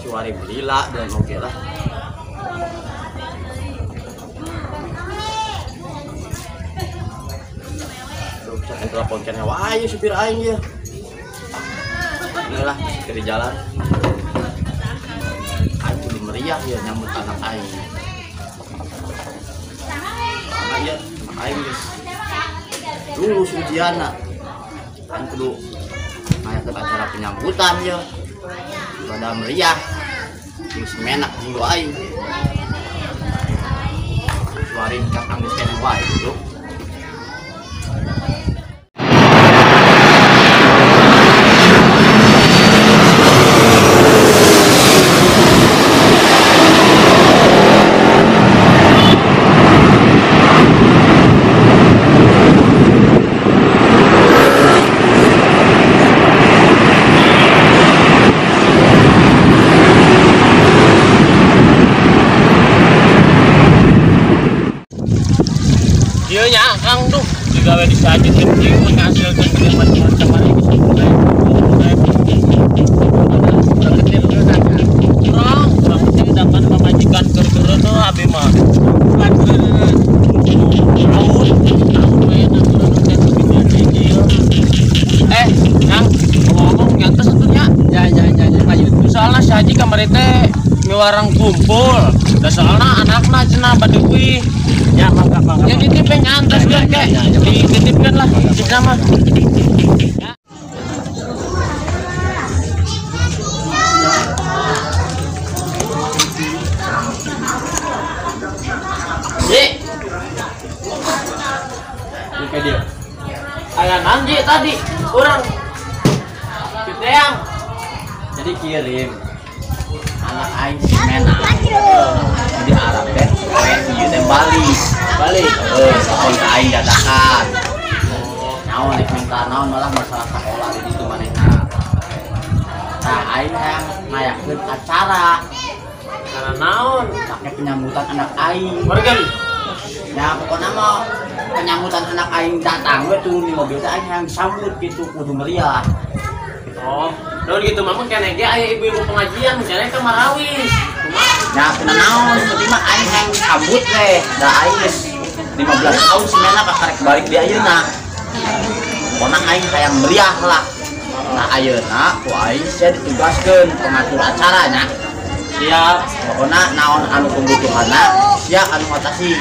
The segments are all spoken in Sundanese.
Suari lila dan oke lah. Tuh, saya telepon keneh wae supir aing ya. Inilah ke jalan. Aing kudu meriah ya nyambut anak aing. Anak ya, anak aing geus lulus ujianna. Aing kudu ngayakeun acara penyambutan ya. Pada meriah. Jeung si menak jeung aing. Suari kakang geus keneh wae gitu. Iya nya Kang tuh digawe disajikan ieu menghasilkan duit macam-macam lagi kurang kurang kecil dapat pemajikan keur-keur tuh abi mah bukan keur tahun tahun we Kang ngomong nyantos atuh nya ya ya ya ya lanjut soalna si Haji kamari teh miwarang kumpul da soalna anakna cenah bade uih. Ya, mangga, mangga. Yang dititipin nyantas kan kayak dititipkan lah kita mah. Ji. Ini dia. Aya nanji tadi kurang. Giteang. Jadi kirim anak aing si Mena. Jadi Arab teh poe ieu teh balik. Balik. Telepon ka aing dadakan. Naon rek minta naon malah masalah sekolah di ditu manehna. Tah aing hayang ngayakeun acara. Acara naon? Pake penyambutan anak aing. Morgan. Ya pokokna mah penyambutan anak aing datang we turun di mobil teh aing hayang disambut gitu kudu meriah. Oh, naon gitu mah keneh ge aya ibu-ibu pengajian misalnya ke Marawis. Ya kena naon penting mah aing hayang disambut teh. Da aing geus 15 tahun si Mena kakarek balik di ayeuna. Pokona aing hayang meriah lah. Nah ayeuna ku aing sia ditugaskeun pengatur acaranya. Siap. Pokona naon anu kebutuhanna sia anu ngatasi.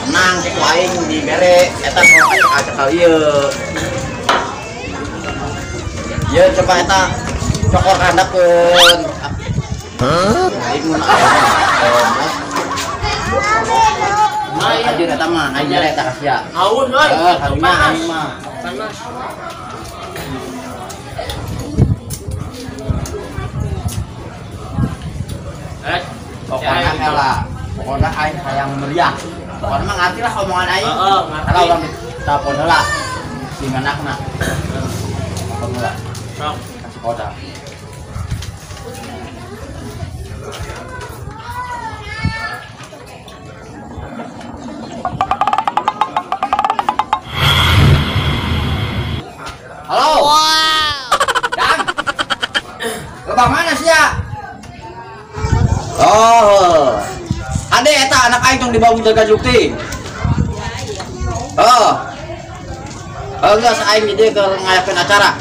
Tenang ku aing dibere eta soal acak-acak ieu. Ya coba eta cokor kandapeun. Hah? Aing mun aya. Nah, aja eta mah, aing nyere eta ka sia. Haun euy. Heeh, karunya aing mah. Panas. Pokona heula. Pokona aing hayang meriah. Pokona mah ngarti lah omongan aing. Heeh, ngarti. Kalau urang ditelepon heula. Si menakna. Telepon heula. Sok, kasih koda. Halo. Wow. Dang. Lebah mana sih ya? Oh. Ade eta anak aing tong dibawa jaga jukti. Oh. Oh geus aing di dieu keur ngayakeun acara.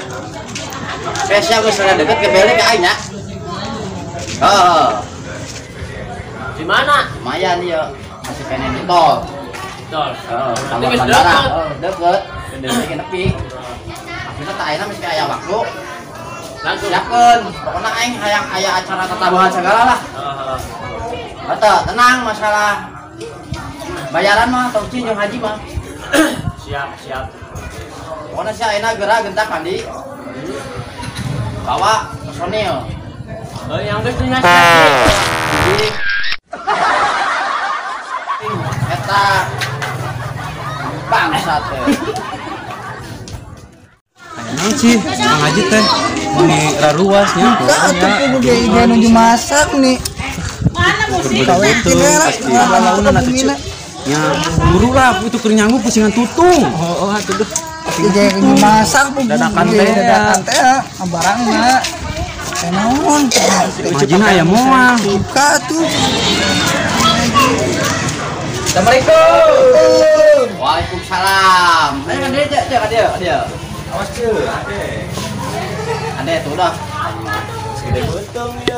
Sia geus rada deket ke bele ka aing nya. Oh. Di mana? Lumayan ieu, masih keneh di tol. Tol. Heeh, berarti geus deket. Heeh, deket. Deket nepi. Maksudna teh ayeuna mesti aya waktu. Langsung siapkeun. Pokona aing hayang aya acara tatabuhan segala lah. Heeh. Eta tenang masalah bayaran mah tong cing jeung haji mah. Siap, siap. Pokona sia ayeuna geura gentak mandi. Bawa personil. Oh, yang geus nya sia. Eta bangsat teh. Naon sih, Kang Haji teh meni raruas nya. Atuh kudu ge nuju masak nih. Mana musik? Betul, pasti. Launan atuh cuk. Ya, buru lah itu keur nyanggup pusingan tutung. Oh, atuh duh. Ge nuju masak dadakan teh, dadakan teh barangna. Teh naon? Hajina aya moal. Buka tuh. Assalamualaikum. Waalaikumsalam. Ayo kan dia, dia, dia. Awas cuy, ade. Ade tuh udah. Segede beuteung ya.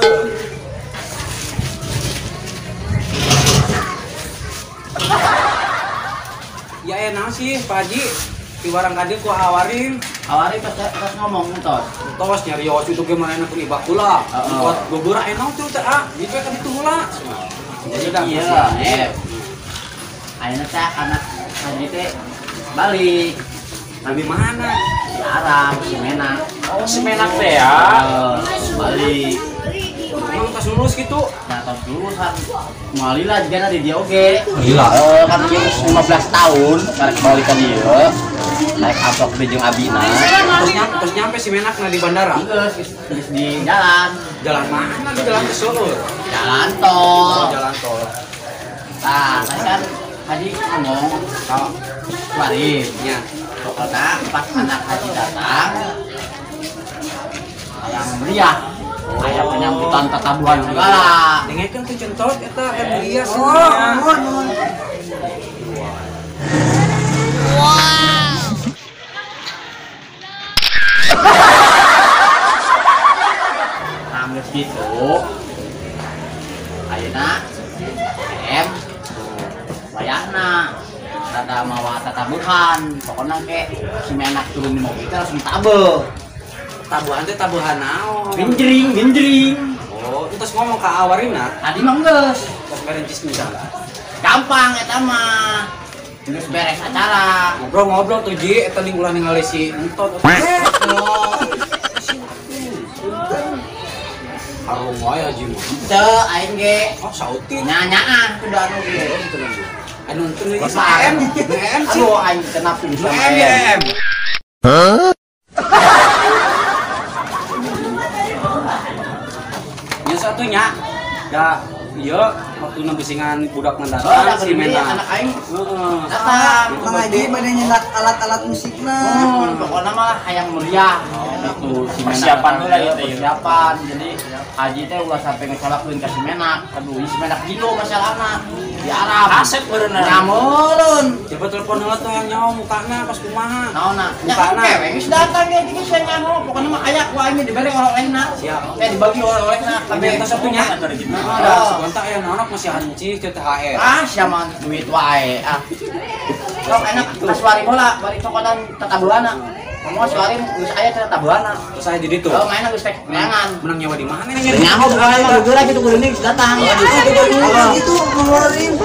Ya enak sih, Pak Haji. Di warang kadi ku awarin. Awarin pas ngomong tos. Tos nyarios itu gimana enak ku ibak kula. Buat gogora enak tuh teh ah, gitu kan itu heula. Jadi iya, ayeuna teh anak haji teh balik. Dari mana? Di Arab, si Menak. Oh, si Menak teh ya. Balik. Emang tos lulus gitu? Nah, tos lulusan. Malila juga di dia oge. Gila. Kan 15 tahun karek balik ka dieu. Naik amplop di jeung abina. Terus nyampe si Menak na di bandara? Geus, geus di jalan. Jalan mana? Di jalan ke Solo. Jalan tol. Oh, jalan tol. Nah, tadi kan haji ngomong kalau keluarin nya. Pokoknya pas anak haji datang yang meriah. Kayak penyambutan tatabuhan segala. Dengekeun tuh centot eta kan meriah sih. Oh, nuhun nuhun. Wow. Nah, geus kitu. Ayeuna M wayahna rada mawa tatabuhan. Pokona ke si Menak turun di mobil teh langsung tabeuh. Tabuhan teh tabuhan naon? Genjring, genjring. Oh, terus ngomong ka awarina? Tadi mah geus. Terus beres misalnya. Gampang eta mah. Geus beres acara. Ngobrol-ngobrol tuh Ji, eta ning ulah ningali si entot. Harung wae haji mah. Teu aing ge. Oh, sautin. Nyanyaah kudu anu ge. Anu teu ieu M, M sih. Aduh aing teu nafsu sama M. Hah? Ya satunya, da iya waktu nembesingan budak mendatang si Menak anak aing heeh. Datang. Mang Haji bade nyendak alat-alat musikna. Pokokna mah hayang meriah gitu si Menak. Persiapan heula ieu teh. Persiapan. Jadi haji teh ulah sampai ngecalakeun ka si Menak. Aduh, si Menak gilo masalahna di Arab. Asep beureunan. Nyameulun. Coba telepon heula tuh yang nyaho mukana pas kumaha. Naonna? Mukana we geus datang ge geus nyaho. Pokokna mah aya ku aing dibere oleh-olehna. Siap. Teh dibagi oleh-olehna kabeh teh satunya. Nah, segonta aya naon masih hanci teh THR. Ah, sia mah duit wae. Ah. Sok enak kasuari heula bari cokotan tatabuhana. Ngomong kasuari geus aya teh tatabuhana. Terus aya di ditu. Oh, mainna geus teh neangan. Menang nyawa di mana? Nyaho bukan mah geura kitu kudu geus datang. Itu ngeluarin.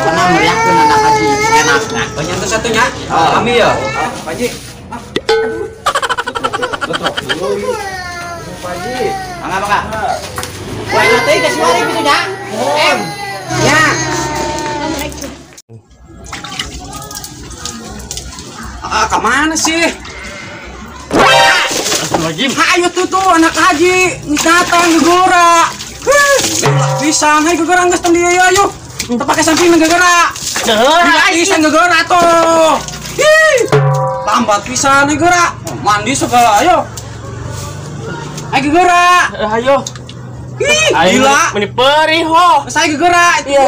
Pernah meriahkeun anak haji enak. Nah, banyak tuh satunya. Kami ya. Pak Haji. Betul. Pak Haji. Mangga mangga. Wah, nanti kasuari kitu nya. M. Ya. Ah, kemana sih? Astagfirullahaladzim. Ayo tuh tuh anak haji datang gegora. Pisan, hai gegora geus tong dieu ayo. Teu pake samping gegora. Pisan gegora tuh. Ih, lambat pisan gegora. Mandi segala ayo. Ayo gegora. Ayo. Ih, gila. Meni perih ho. Saya gegora itu.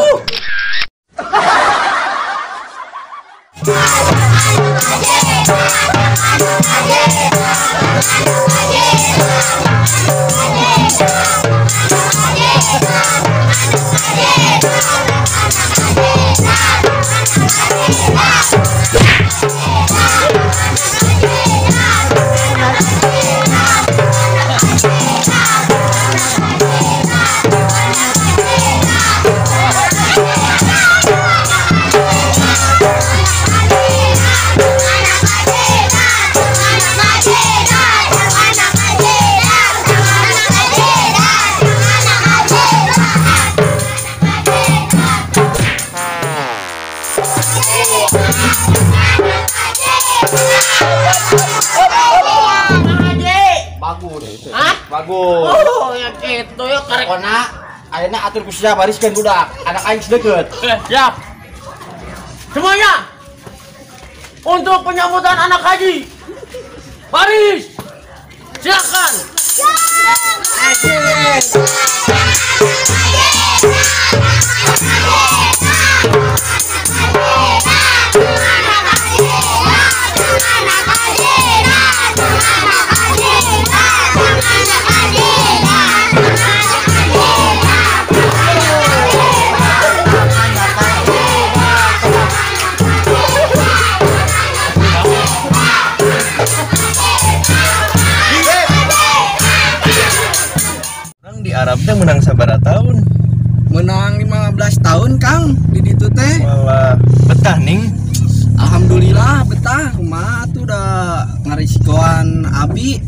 Bagus. Hah? Bagus. Oh, ya gitu ya karek. Pokona ayeuna atur ku sia bariskeun budak. Anak aing sedeket. Siap. Semuanya untuk penyambutan anak haji. Baris. Silakan. Di Arab teh menang sabaraha tahun? Menang 15 tahun Kang di ditu teh. Walah, betah ning. Alhamdulillah betah, kumaha tuh udah ngarisikoan abi.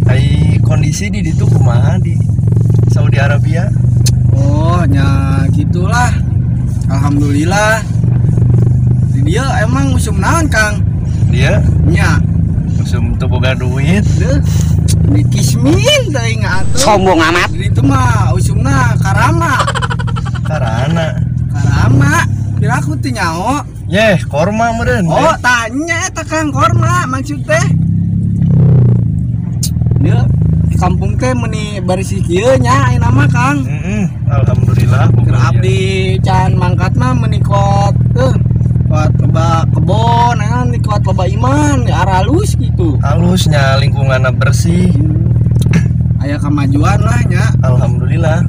Ai kondisi di ditu kumaha di Saudi Arabia? Oh, nya gitulah. Alhamdulillah. Di dia emang usum naon Kang? Dia? Nya. Usum teu boga duit. Deuh. Kismin teuing atuh. Sombong amat. Itu mah usumna karama. Karana. Karama. Piraku teu nyaho. Yeh, korma meureun. Oh, tanya eta Kang korma maksud teh. Dieu kampung teh meuni bersih kieu nya ayeuna mah Kang. Heeh, alhamdulillah. Keur abdi can mangkat mah meuni kot teuh. Kot loba kebon, naon kot loba iman, aralus gitu. Halusnya lingkunganna bersih. Aya kemajuan lah nya. Alhamdulillah.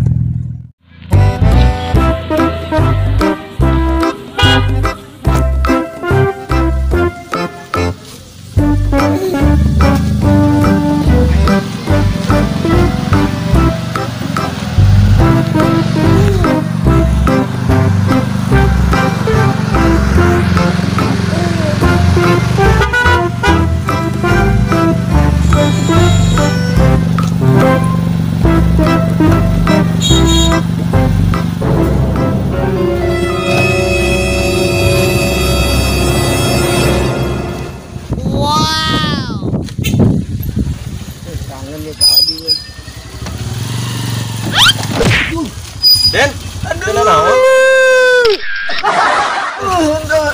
Den, aduh. Naon?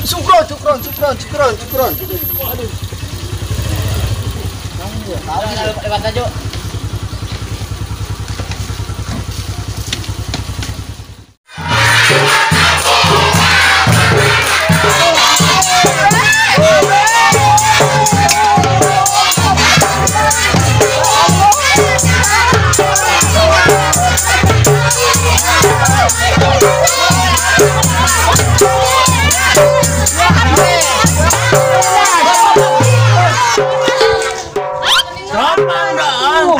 Sukron, sukron, sukron, sukron, sukron. Aduh. Lewat aja. Gampang dong.